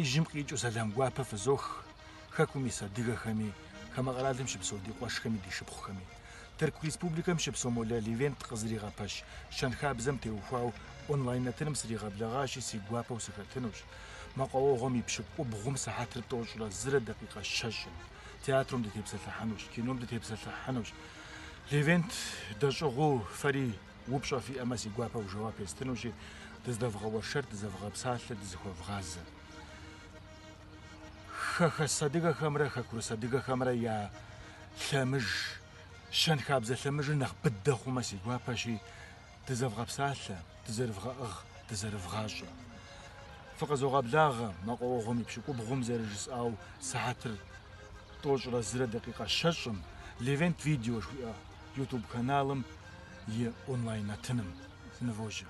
дунеижьым къикӏыу сэлам гуапэ фызох Хэкум ис адыгэхэми, хамэ къэралым щыпсэу ди къуэшхэми ди шыпхъухэми. Тырку Республикэм щыпсэу Молэ Левент къызэригъэпэщ щэнхабзэм теухуауэ онлайн нэтыным сригъэблэгъащи, си гуапэу сыхэтынущ. Мэкъуауэгъуэм и пщыкӏубгъум сыхьэтыр тӏощӏрэ зырэ дакъикъэ щэщӏым. Театрым дытепсэлъыхьынущ, кином дытепсэлъыхьынущ. Левент дэщӏыгъуу фэри упщӏэ фиӏэмэ, си гуапэу жэуап естынущи, дыздэвгъэуэршэр, дызэвгъэпсалъэ, дызыхуэвгъазэ. Хэхэс адыгэхэмрэ хэкурыс адыгэхэмрэ я лъэмыж, щэнхабзэ лъэмыжыр нэхъ быдэ хъумэ си гуапэщи, дызэвгъэпсалъэ, дызэрывгъэӏыгъ, дызэрывгъащӏэ. Фыкъызогъэблагъэ мэкъуауэгъуэм и пщыкӏубгъум зэрыжысӏау сыхьэтыр тӏощӏрэ зырэ дакъикъэ щэщӏым Левент видео жыхуиӏэ ютуб каналым и онлайн нэтыным. Сынывожьэ.